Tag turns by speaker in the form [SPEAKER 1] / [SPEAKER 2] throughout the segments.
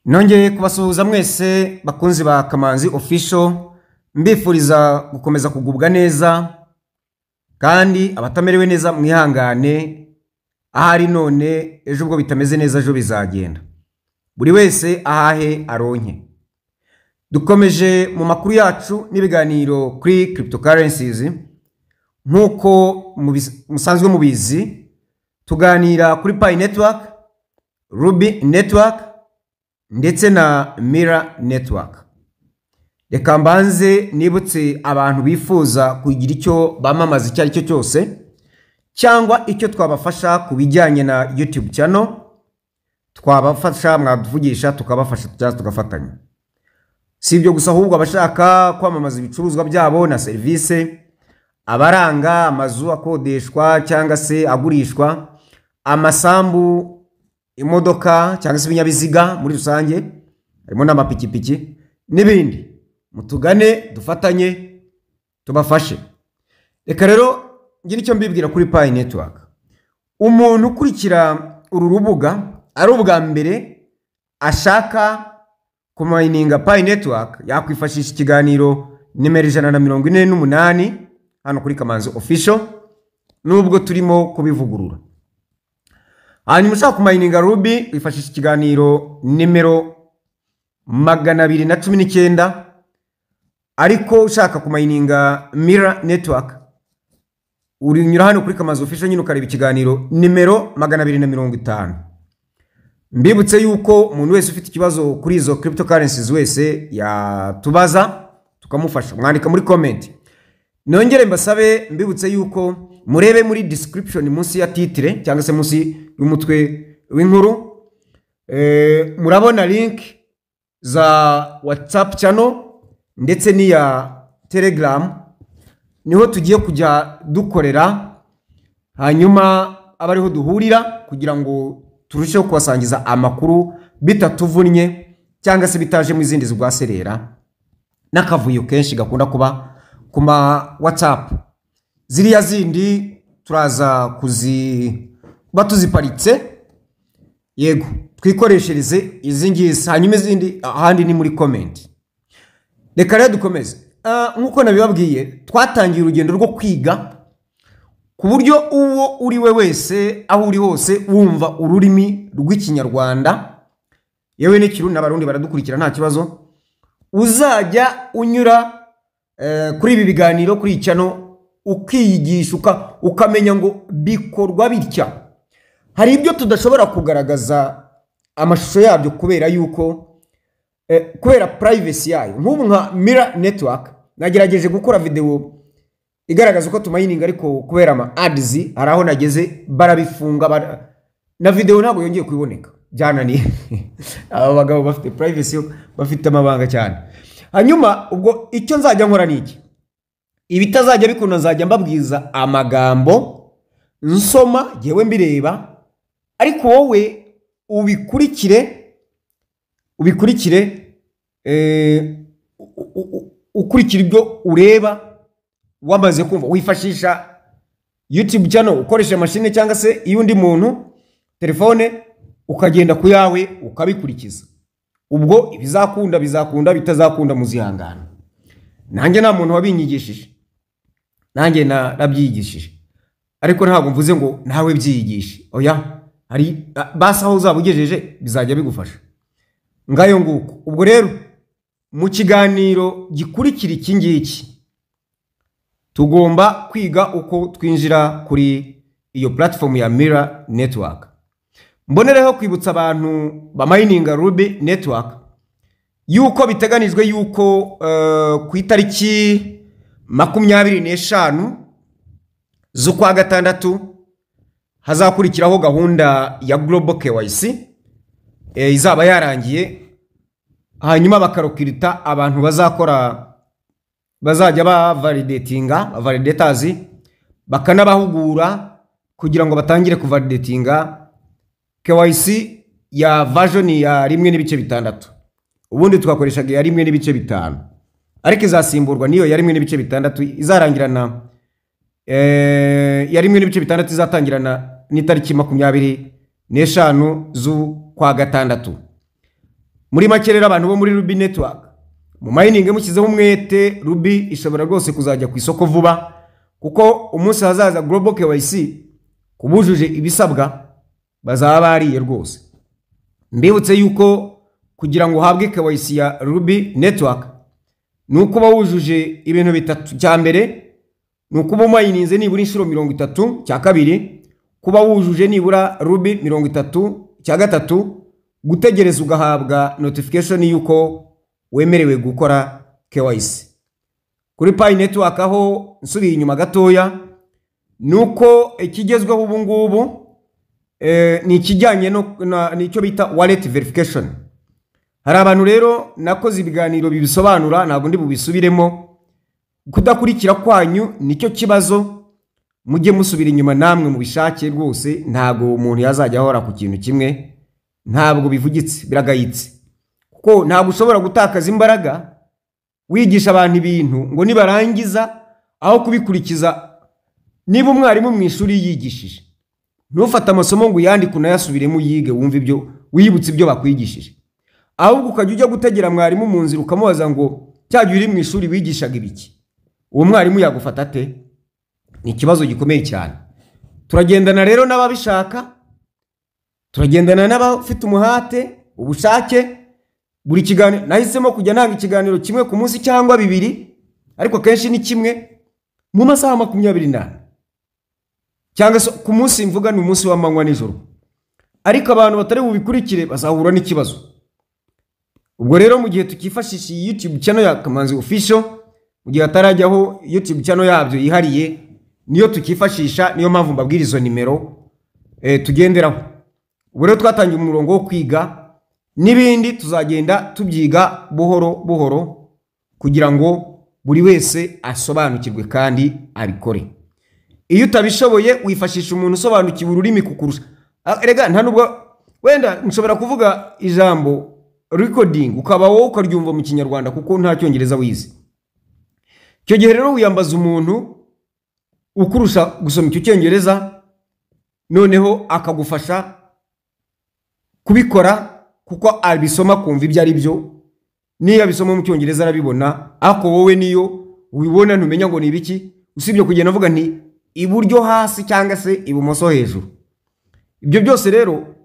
[SPEAKER 1] Nongeye kubasuhuza mwese bakunzi ba Kamanzi Official, mbifuriza gukomeza kugubwa neza, kandi abatamerewe neza mwihangane, ahari none ejo ubwo bitameze neza ejo bizagenda. Buri wese ahahe aronke. Dukomeje mu makuru yacu n'ibiganiro kuri cryptocurrencies, nk'uko musanzwe mubizi, tuganira kuri Pi Network, Ruby Network ndetse na Mira Network. Reka mbanze nibutse abantu bifuza kugira icyo bamamaza icyo ari cyo cyose, cyangwa icyo twabafasha ku bijyanye na YouTube channel, twabafasha, mwaduvugisha tukabafasha cyangwa tugafatanya. Si ibyo gusa, ahubwo abashaka kwamamaza ibicuruzwa byabo na serivisi, abaranga amazu akodeshwa cyangwa se agurishwa, amasambu, imodoka cyangwa se ibinyabiziga muri rusange, harimo n'amapikipiki n'ibindi, mutugane dufatanye tubafashe. Reka rero ngire icyo mbibwira kuri Pi Network. Umuntu ukurikira uru rubuga ari ubwa mbere ashaka kumayininga Pi Network, yakwifashisha ikiganiro nimero 148 hano kuri Kamanzi Official, nubwo turimo kubivugurura. Hanyuma ushaka kumayininga Ruby, wifashisha ikiganiro nimero 219, ariko ushaka kumayininga Mira Network urinyura hano kuri Kamanzi Official nyine ukareba ikiganiro nimero 250. Mbibutse yuko umuntu wese ufite ikibazo kuri izo cryptocurrencies wese yatubaza tukamufasha, mwandika muri comment. Nongere mbasabe, mbibutse yuko murebe muri description munsi ya titre cyangwa se munsi y'umutwe w'inkuru, murabona link za WhatsApp channel ndetse n'iya Telegram, niho tugiye kujya dukorera, hanyuma aba ariho duhurira kugira ngo turusheho kubasangiza amakuru bitatuvunnye cyangwa se bitaje mu izindi zigwaserera n'akavuyo kenshi gakunda kuba ku ma WhatsApp. Ziriya zindi turaza kuba tuziparitse, yego twikoreshereze izi ngizi, hanyuma izindi ahandi ni muri comment. Reka rero dukomeze. Nk'uko nabibabwiye, twatangiye urugendo rwo kwiga ku buryo uwo uri we wese aho uri hose wumva ururimi rw'Ikinyarwanda, yewe n'Ikirundi n'Abarundi baradukurikira nta kibazo, uzajya unyura kuri ibi biganiro kuri iyi channel ukiyigisha, ukamenya ngo bikorwa bitya. Hari ibyo tudashobora kugaragaza amashusho yabyo kubera yuko kubera privacy yayo. Nk'ubu nka Mira Network nagerageje gukora video igaragaza uko tumayininga, ariko kubera ama ads hari aho nageze barabifunga, na video ntabwo yongeye kuboneka, byananiye. Aba bagabo bafite privacy, bafite amabanga cyane. Hanyuma ubwo icyo nzajya nkora ni iki? Ibitazajya bikunda nzajya mbabwiza amagambo nsoma jyewe mbireba, ariko wowe ubikurikire, ukurikira ibyo ureba wamaze kumva. Wifashisha YouTube channel ukoresha mashine cyangwa se iy'undi muntu, telefone, ukagenda ku yawe ukabikurikiza. Ubwo ibizakunda bizakunda, bitazakunda muzihangana. Nanjye nta muntu wabinyigishije, nanjye narabyigishije, ariko ntabwo mvuze ngo nawe byiyigishe, oya, hari basi aho uzaba ugejeje bizajya bigufasha. Ngayo nguko. Ubwo rero mu kiganiro gikurikira iki ngiki tugomba kwiga uko twinjira kuri iyo platform ya Mira Network. Mbonereho kwibutsa abantu bamayininga Ruby Network yuko biteganijwe yuko ku itariki 25 z'ukwa gatandatu hazakurikiraho gahunda ya Global KYC, izaba yarangiye, hanyuma bakarokirita abantu bazajya ba validatinga, validators, bakanabahugura kugira ngo batangire kuvalidatinga KYC ya version ya 1.6. Ubundi twakoreshaga ya 1.5, ariko izasimburwa niyo ya 1.6 izarangirana, ya 1.6 izatangirana n'itariki 25 z'ukwa gatandatu. Muri make rero, abantu bo muri Ruby Network mu mining mushyizeho umwete, Ruby ishobora rwose kuzajya ku isoko vuba, kuko umunsi hazaza Global KYC kubujuje ibisabwa bazaba bariye rwose. Mbibutse yuko kugira ngo uhabwe KYC ya Ruby Network ni uko uba wujuje ibintu bitatu. Cya mbere ni ukuba umayininze nibura inshuro 30. Cya kabiri, kuba wujuje nibura Ruby 30. Cya gatatu, gutegereza ugahabwa notification y'uko wemerewe gukora KYC. Kuri Pi Network aho nsubiye inyuma gatoya, ni uko ikigezweho ubu ngubu ni ikijyanye n'icyo bita wallet verification. Hari abantu rero nakoze ibiganiro bibisobanura, ntabwo ndi bubisubiremo. Kudakurikira kwanyu nicyo kibazo. Mujye musubira inyuma namwe mubishake rwose. Ntabwo umuntu yazajya ahora ku kintu kimwe, ntabwo bivugitse, biragayitse, kuko ntabwo ushobora gutakaza imbaraga wigisha abantu ibintu ngo nibarangiza aho kubikurikiza. Niba umwarimu mu ishuri yigishije, ntufate amasomo ngo uyandike unayasubiremo, uyige, wumve ibyo wibutse ibyo bakwigishije, ahubwo ukajya ujya gutegera mwarimu mu nzira ukamubaza ngo: "Cya gihe uri mu ishuri wigishaga ibiki?" Uwo mwarimu yagufata ate? Ni ikibazo gikomeye cyane. Turagendana rero n'ababishaka, turagendana n'abafite umuhate, ubushake. Buri kiganiro nahisemo kujya ntanga ikiganiro kimwe ku munsi cyangwa bibiri, ariko akenshi ni kimwe mu masaha 24, cyangwa se ku munsi mvuga ni umunsi w'amanywa nijoro. Ariko abantu batari bubikurikire bazahura n'ikibazo. Ubwo rero mu gihe tukifashisha iyi YouTube channel ya Kamanzi Official, mu gihe hatarajyaho YouTube channel yabyo yihariye, niyo tukifashisha. Niyo mpamvu mbabwira izo nimero tugenderaho. Ubu rero twatangiye umurongo wo kwiga, n'ibindi tuzagenda tubyiga buhoro buhoro kugira ngo buri wese asobanukirwe kandi abikore. Iyo utabishoboye, wifashisha umuntu usobanukiwe ururimi kukurusha. Erega nta nubwo wenda nshobora kuvuga ijambo recording, ukaba wowe ukaryumva mu Kinyarwanda kuko nta Cyongereza wize. Icyo gihe rero wiyambaza umuntu ukurusha gusoma icyo Cyongereza, noneho akagufasha kubikora, kuko abisoma kumva ibyo ari byo. Niyo abisoma mu Cyongereza arabibona, ariko wowe niyo ubibona ntumenya ngo ni ibiki, usibye kugenda avuga nti iburyo hasi cyangwa se ibumoso hejuru. Ibyo byose rero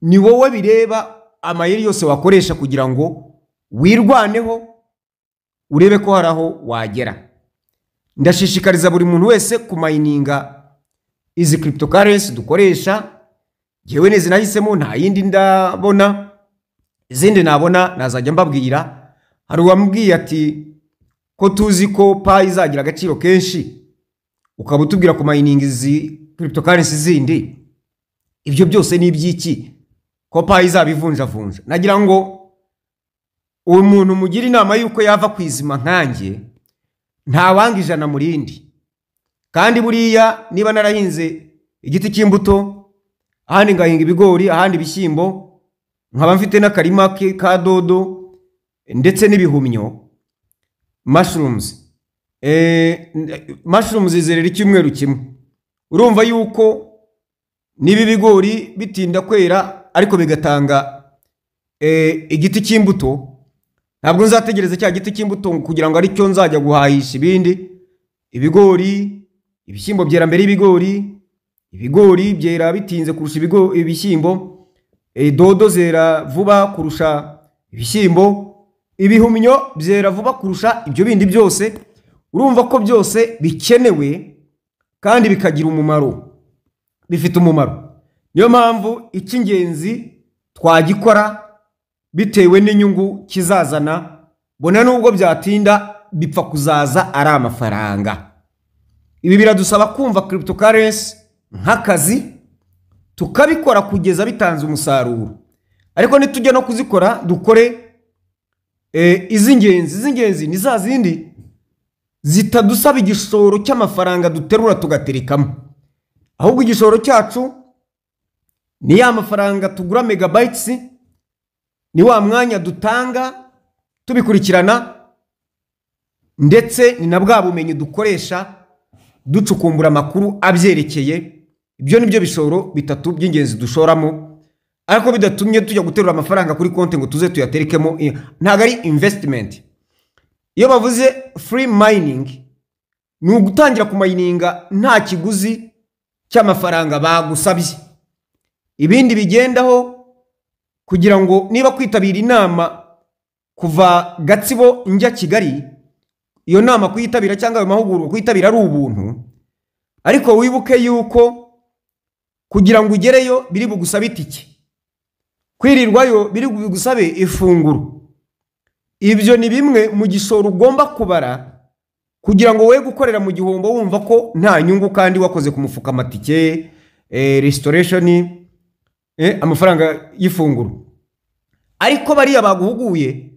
[SPEAKER 1] ni wowe bireba, amayeri yose wakoresha kugira ngo wirwaneho, urebe ko hari aho wagera. Ndashishikariza buri muntu wese kumayininga izi cryptocurrency dukoresha. Jyewe nezi nahisemo, nta yindi ndabona. Izindi nabona nazajya mbabwira. Hari uwambwiye ati: "Ko tuzi ko Pi izagira agaciro kenshi, ukaba utubwira kumayininga izi cryptocurrency zindi, ibyo byose ni iby'iki ko Pi izaba ivunjavunja?" Nagira ngo uwo muntu mugira inama y'uko yava ku izima nkanjye. Ntawanga ijana mu rindi. Kandi buriya niba narahinze igiti cy'imbuto, ahandi ngahinga ibigori, ahandi ibishyimbo, nkaba mfite n'akarima ka dodo ndetse n'ibihumyo, mushrooms, mushrooms zerera icyumweru kimwe. Urumva yuko niba ibigori bitinda kwera ariko bigatanga igiti cy'imbuto, ntabwo nzategereza cya giti cy'imbuto kugira ngo aricyo nzajya guhahisha ibindi. Ibigori, ibishyimbo byera mbere y'ibigori, ibigori byera bitinze kurusha ibishyimbo, dodo zera vuba kurusha ibishyimbo, ibihumyo byera vuba kurusha ibyo bindi byose. Urumva ko byose bikenewe kandi bikagira umumaro, bifite umumaro. Niyo mpamvu icy'ingenzi twagikora bitewe n'inyungu kizazana, bona nubwo byatinda bipfa kuzaza ari amafaranga. Ibi biradusaba kumva cryptocurrency nk'akazi, tukabikora kugeza bitanze umusaruro. Ariko nitujya no kuzikora, dukore iz'ingenzi. Iz'ingenzi ni za zindi zitadusaba igishoro cy'amafaranga duterura tugaterekamo, ahubwo igishoro cyacu ni ya mafaranga tugura megabytes, ni wa mwanya dutanga tubikurikirana, ndetse ni na bwa bumenyi dukoresha ducukumbura amakuru abyerekeye. Ibyo ni byo bishoro bitatu by'ingenzi dushoramo. Ariko bidatumye tujya guterura amafaranga kuri konti ngo tuze tuyaterekemo, ntabwo ari investment. Iyo bavuze free mining, ni ugutangira kumayininga nta kiguzi cy'amafaranga bagusabye. Ibindi bigendaho kugira ngo niba kwitabira inama kuva Gatsibo njya Kigali, iyo nama kuyitabira cyangwa ayo mahugurwa kuyitabira ari ubuntu, ariko wibuke yuko kugira ngo ugereyo biri bugusabe itike, kwirirwayo biri bugusabe ifunguro. Ibyo ni bimwe mu gishoro ugomba kubara kugira ngo we gukorera mu gihombo wumva ko nta nyungu kandi wakoze ku mufuka amatike, restoration, amafaranga y'ifunguro. Ariko bariya baguhuguye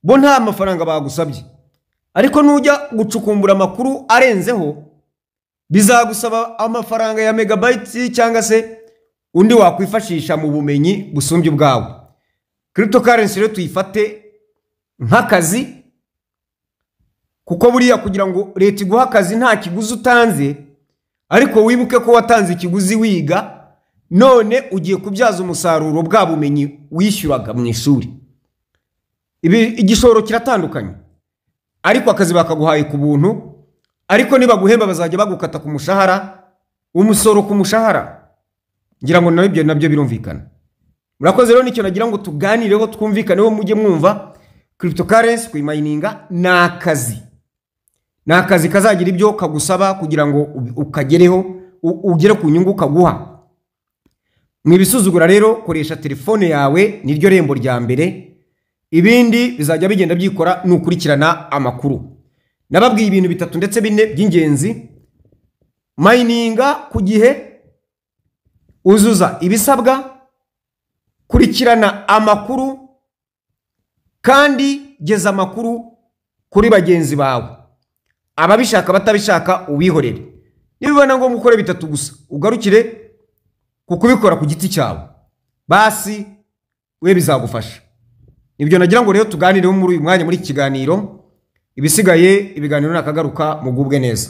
[SPEAKER 1] bo nta mafaranga bagusabye. Ariko nujya gucukumbura amakuru arenzeho bizagusaba amafaranga ya megabytes cyangwa se undi wakwifashisha mu bumenyi busumbye ubwawe. Cryptocurrency rero tuyifate nk'akazi, kuko buriya kugira ngo leta iguhe akazi nta kiguzi utanze, ariko wibuke ko watanze ikiguzi wiga, none ugiye kubyaza umusaruro bwa bumenyi wishyuraga mu ishuri. Ibi igishoro kiratandukanye, ariko akazi bakaguhaye ku buntu, ariko nibaguhemba bazajya bagukata ku mushahara, umusoro ku mushahara. Ngira ngo nabyo nabyo birumvikana. Murakoze rero, nicyo nagira ngo tuganireho, twumvikaneho, mujye mwumva cryptocurrency kuyimayininga ni akazi. Ni akazi kazagira ibyo kagusaba kugira ngo ukagereho, ugere ku nyungu kaguha. Mwibisuzugura rero, koresha telefone yawe, niryo rembo rya mbere. Ibindi bizajya bigenda byikora nukurikirana amakuru. Nababwiye ibintu bitatu ndetse bine by'ingenzi. Mayininga ku gihe, uzuza ibisabwa, kurikirana amakuru, kandi geza amakuru kuri bagenzi bawe. Ababishaka batabishaka ubihorere. Niba ngombwa ukore bitatu gusa, ugarukire ku kubikora ku giti cyawe, basi we bizagufasha. Ibyo nagira ngo rero tuganireho muri uyu mwanya muri iki kiganiro. Ibisigaye ibiganiro nakagaruka, mugubwe neza.